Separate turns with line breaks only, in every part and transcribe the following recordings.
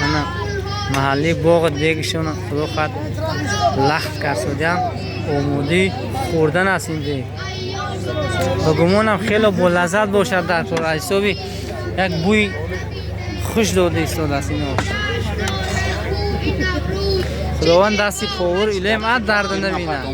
Ана маҳалли боғ дегшон худо хоҳад лахт карсодиам, омодаи хӯрдан аст ин дег. Ба гумонам, хело бо лаззат бошад. Дар кор аз ҳисоби як бӯи хуш дода истодааст ин ош. Худованд дасти повар илем ад дарда набинад.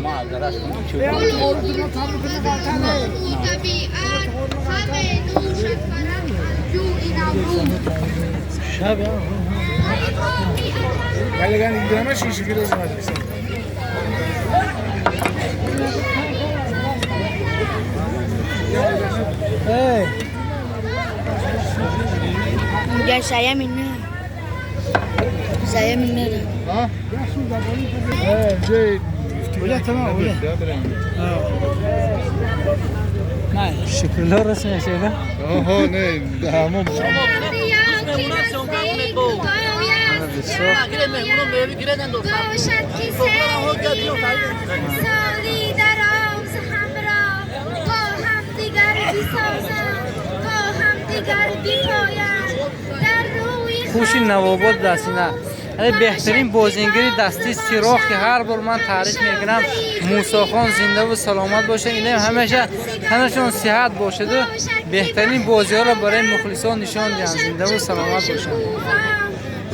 Ya saya minum. Saya minum.
Шукрулло рост мешуда.
Оҳо, не, ҳамон.
Бисёр.
باشد که سالی دراز همراه با همدیگر بسازند، با همدیگر بپایند در روی
Хуши Навобод дастина беҳтарин бозингари дастии сироҳ, ки ҳар бор ман таъриф мекунам. Мусохон зиндаву саломат бошад, илем ҳамеша танашон сиҳат бошаду беҳтарин бозиҳоро барои мухлисон нишон диҳанд. Зиндаву саломат бошанд.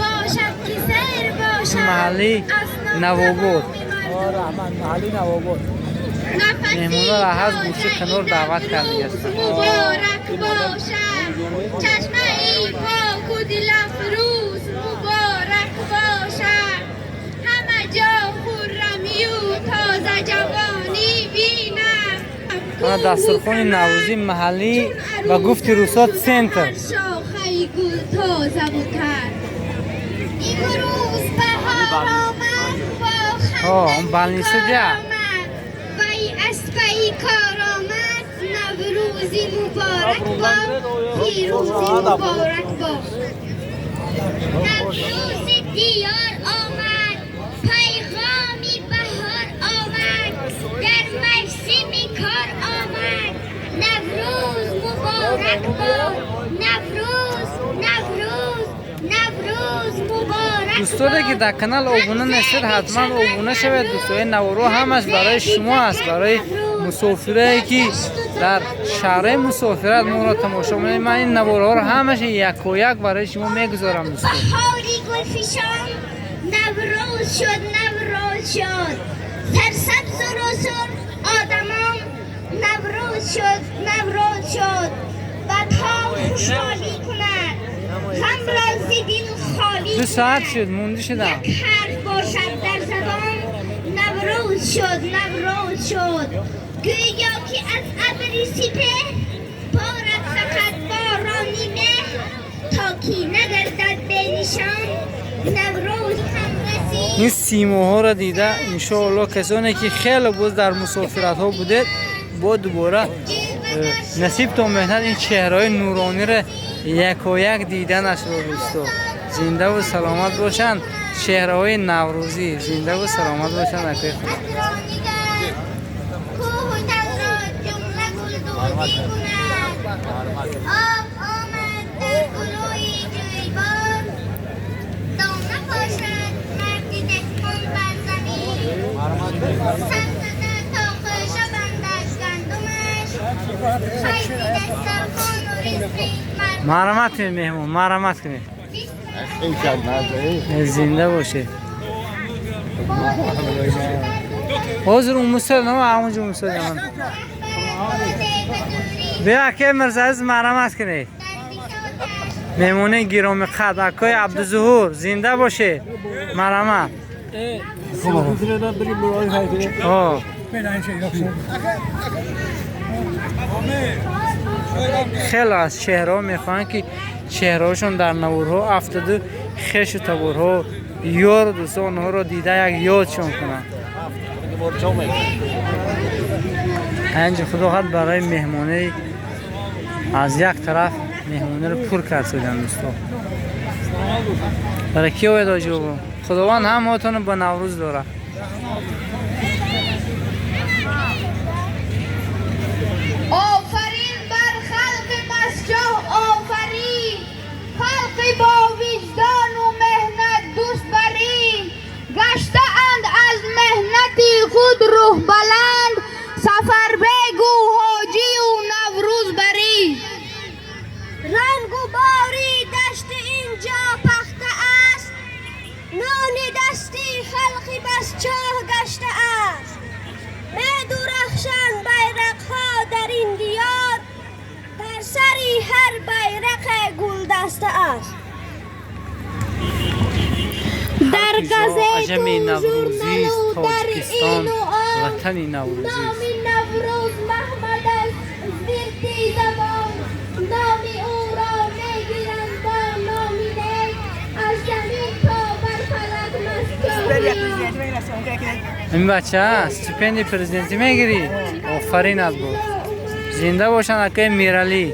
باشد که سیر باشد.
Маҳаллии Навобод.
Маҳалли Навобод.
Меҳмонро аз гӯша канор даъват кардагиастанд.
مبارک باشد، چشمه پاک و دل افروز مبارک باشد. همه جا خرمی و تازه جوانی بینم.
Ана дастурхони наврӯзии маҳаллӣ, ба гуфти русо, центр.
شاخه گل تازه و تر. امروز بهار آمد با
О, он больница дя.
آمد وی اسپی کار آمد. نوروزی مبارک باد، پیروزی مبارک باد. نوروز دیار آمد، پیغامی بهار آمد، در موسم کار آمد. نوروز مبارک باد. نوروز، نوروز، نوروز مبارک.
Дӯстоне, ки дар канал обуна нестед, ҳатман обуна шавед. Дӯстои, наворо ҳамаш барои шумо аст, барои мусофирое, ки дар шаҳрҳои мусофират моро тамошо мекунед. Ман ин наворҳоро ҳамаша якояк барои шумо мегузорам, дӯстон.
بهاری گلفشان، نوروز شد، نوروز شد. سرسبز و روسر آدمان، نوروز شد، نوروز شد. بدها خوشحالی کند، غم را ز دل خالی
2 ساعت
کند.
شد مونده شدم.
یک حرف باشد در زبان، نوروز شد، نوروز شد. گویا که از ابر سپهر بارد فقط بارانی مهر، تا کی نگردد به نشان. نوروز هم رسید.
Ин симоҳоро дида, иншоалло, касоне, ки хеле боз дар мусофиратҳо будед, бо дубора насибтон меҳнат ин чеҳраҳои нурониро якояк диданашро. Дӯсто, зиндаву саломат бошанд. Чеҳраҳои наврӯзӣ зиндаву саломат бошанд, акои худо.
کوه و تل را جمله گلدوزی کند. آب آمد در گلوی جویبار، دانه پاشد مرد دهقان بر زمین. سر زده تا خوشه بندد گندمش، فیض دسترخوان و رزق مردم.
Марҳамат кунед, меҳмон, марҳамат кунед. Зинда бошед. Ҳозир умусад нама ҳамонҷо умусад. Биё, акаи Мирзаазиз, марҳамат кунед. Меҳмони гиромиқадр, акои Абдузуҳур, зинда бошед, марҳамат. О. Хеле аз чеҳраҳо мехоҳанд, ки чеҳраҳошон дар наворҳо афтаду хешу таборҳо, ёру дӯсто онҳоро дида, як ёдшон кунанд. Инҷа худо хоҳад барои меҳмонӣ аз як тараф меҳмониро пур кард шуданд. Дӯсто, барои ки ояд оҷобо? Худованд ҳамаотонро ба Наврӯз дорад.
آفرین بر خلق مسجاه، آفرین خلق با وجدان. نشسته است. در گزیت و ژورنال و در این و آن نام نوروز محمد است زیرتی زبان، نام او را میگیرند با نام نیک، از زمین تا بر فلک مستویان.
این بچه استیپندی پرزیدنتی میگیری؟ آفرین از بود. زنده باشن اکای میرالی.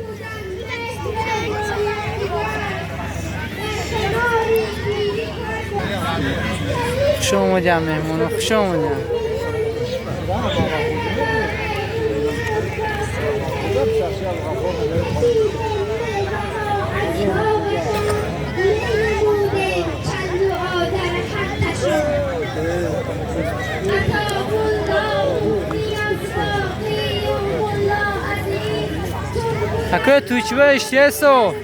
خوش اومدین مهمونو، خوش اومدین. اکای توی چی اشتیه سو؟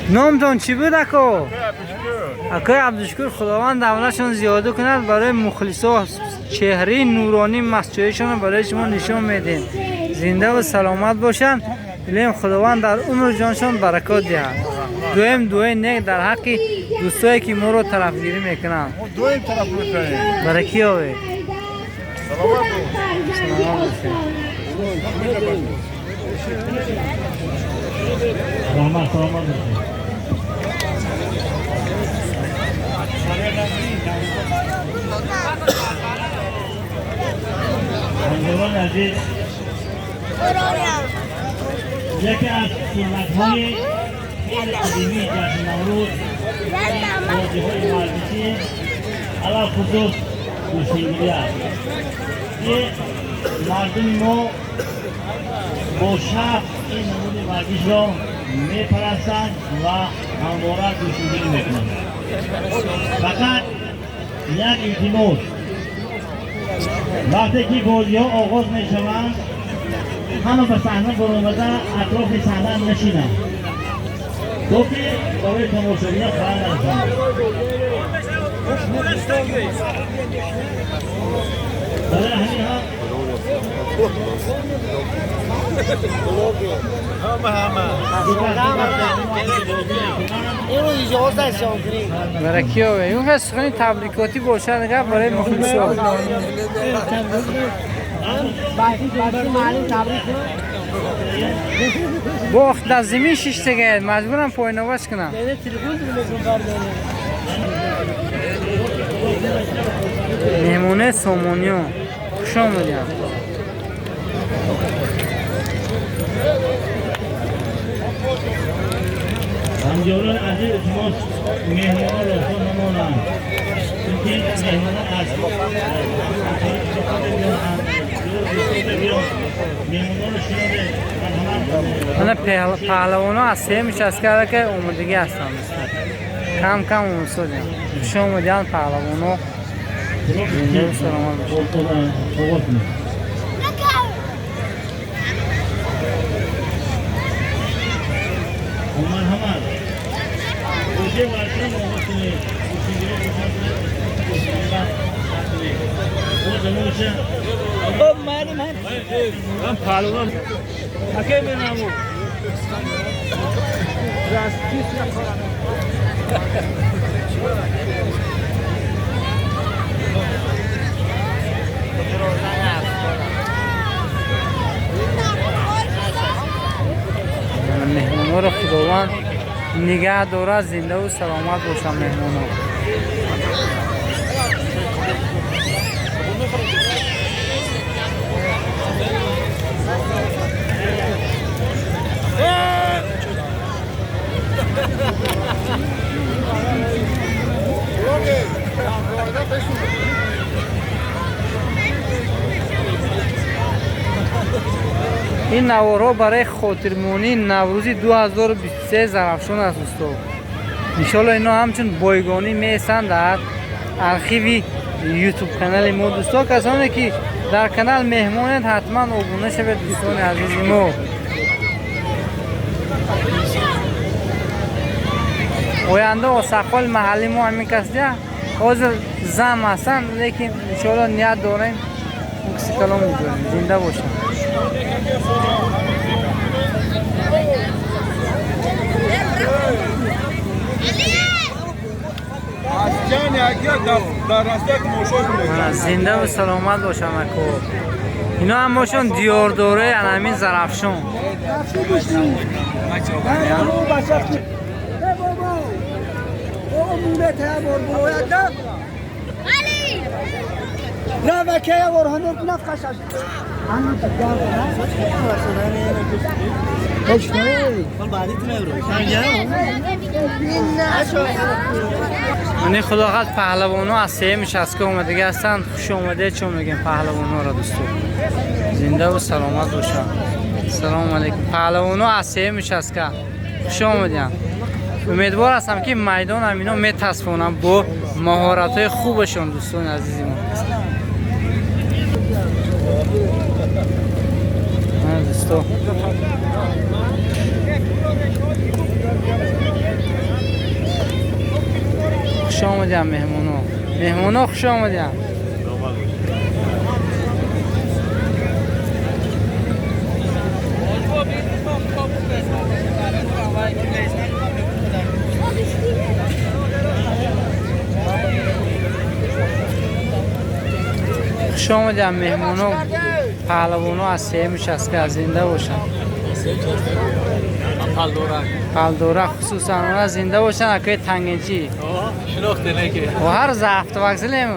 نامتون چی بود اکو؟ اکوی عبدالشکر. خداوند دولتشون زیاده کند برای مخلصا چهره نورانی مسجدشون برای شما نشون میدیم. زنده و سلامت باشن. الهی خداوند در عمر جانشون برکات دهد. دویم دوی نیک در حق دوستایی که ما رو طرفگیری میکنن.
دویم طرف میکنیم.
برکی آوه.
سلامت
باشید.
سلامت سلامت باشید. همکاران عزیز، یکی از سنت‌های خیلی قدیمی جشن نوروز بازی‌های ورزشی علی‌الخصوص گوشتی‌گیری است که مردم ما با شوق این نمود ورزش را می‌پرستند و همواره گوشتی‌گیری می‌کنند. فقط یک التماس، وقتی که بازی‌ها آغاز می‌شوند همه به صحنه برآمده اطراف صحنه نشینند تا که برای تماشاگران خلل نرسند. برای همین هم
برای کیوه اون که سخنی تبریکاتی باشد دیگه برای مخلصا. با در زمین شیشته دیگه مجبورم پایینوش کنم. مهمونه سومونیو خوش اومدین.
همجاران عزیز، التماس مهمانان را نمانند، چون مهمانان از
من پهلوانا از سه میشه کرده که اومدگی هستن کم کم اومدن. خوش اومدین پهلوانا. زنده و سلامت باشید.
من پهلوان اکی بینمو
مهمونا رو خداوند نگه داره، زنده و سلامت باشن مهمونا. این نوارها برای خاطرمانی نوروزی 2023 زرافشان است دوستا. انشالله اینا همچون بایگانی میسن در ارخیوی ютуб канали мо. Дӯсто, касоне ки дар канал меҳмонед, ҳатман обуна шавед, дӯстони азизи мо. Оянда осаққоли маҳалли мо ҳамин кас дия. Ҳозир зам ҳастанд, лекин иншоалло ният дорем он киси калом мегӯем. Зинда бошанд. Зинда ва саломат бошанд ако. Ино ҳамашон диёрдораи ҳамин Зарафшон. Мани худоқат паҳлавонҳо аз сеюми шастка омадагӣ ҳастанд. Хуш омадед, чун мегӯем паҳлавонҳоро дӯсто. Зиндаву саломат бошанд. Салому алейкум. Паҳлавонҳо аз сеюми шастка хуш омадианд. Умедвор ҳастам ки майдон ҳамино метасфонанд бо маҳоратҳои хубашон, дӯстони азизи мо. Дӯсто, хуш омадиам меҳмоно. Меҳмоно хуш омадиам. Хуш омадиам меҳмоно, паҳлавоно аз сеюми шастка зинда бошанд. Палдора хусусан она зинда бошанд, акои тангинчи. Ва ҳар рӯз автовокзалем.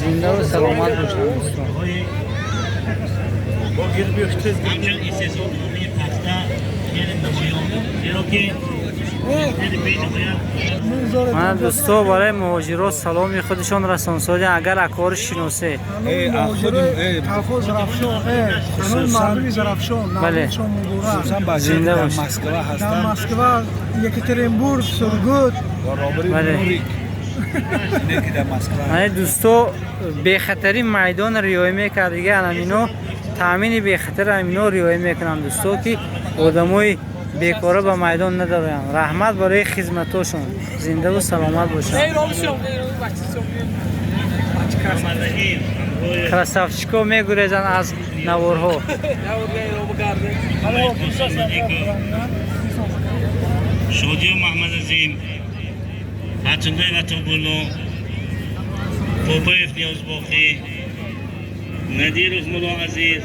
Зинда ва саломат бошанд дӯстон. Ман дӯсто барои муҳоҷирот саломи худашон расонсодиям, агар акори шиносе. Бале, зинда бошед.
Москва, Екатеринбург, Сургут.
Бале. Ман дӯсто бехатари майдон риоя мекард, дига ҳамино таъмини бехатари ҳамино риоя мекунанд дӯсто, ки одамои бекора ба майдон надароянд. Раҳмат барои хизматошон. Зиндаву саломат бошанд. Красавчико мегурезанд аз наворҳо.
Шодиё Маҳмадазим, Фатуллои Ватобулло, Попоев Ниёзбоқӣ, Надиров Муллоазиз,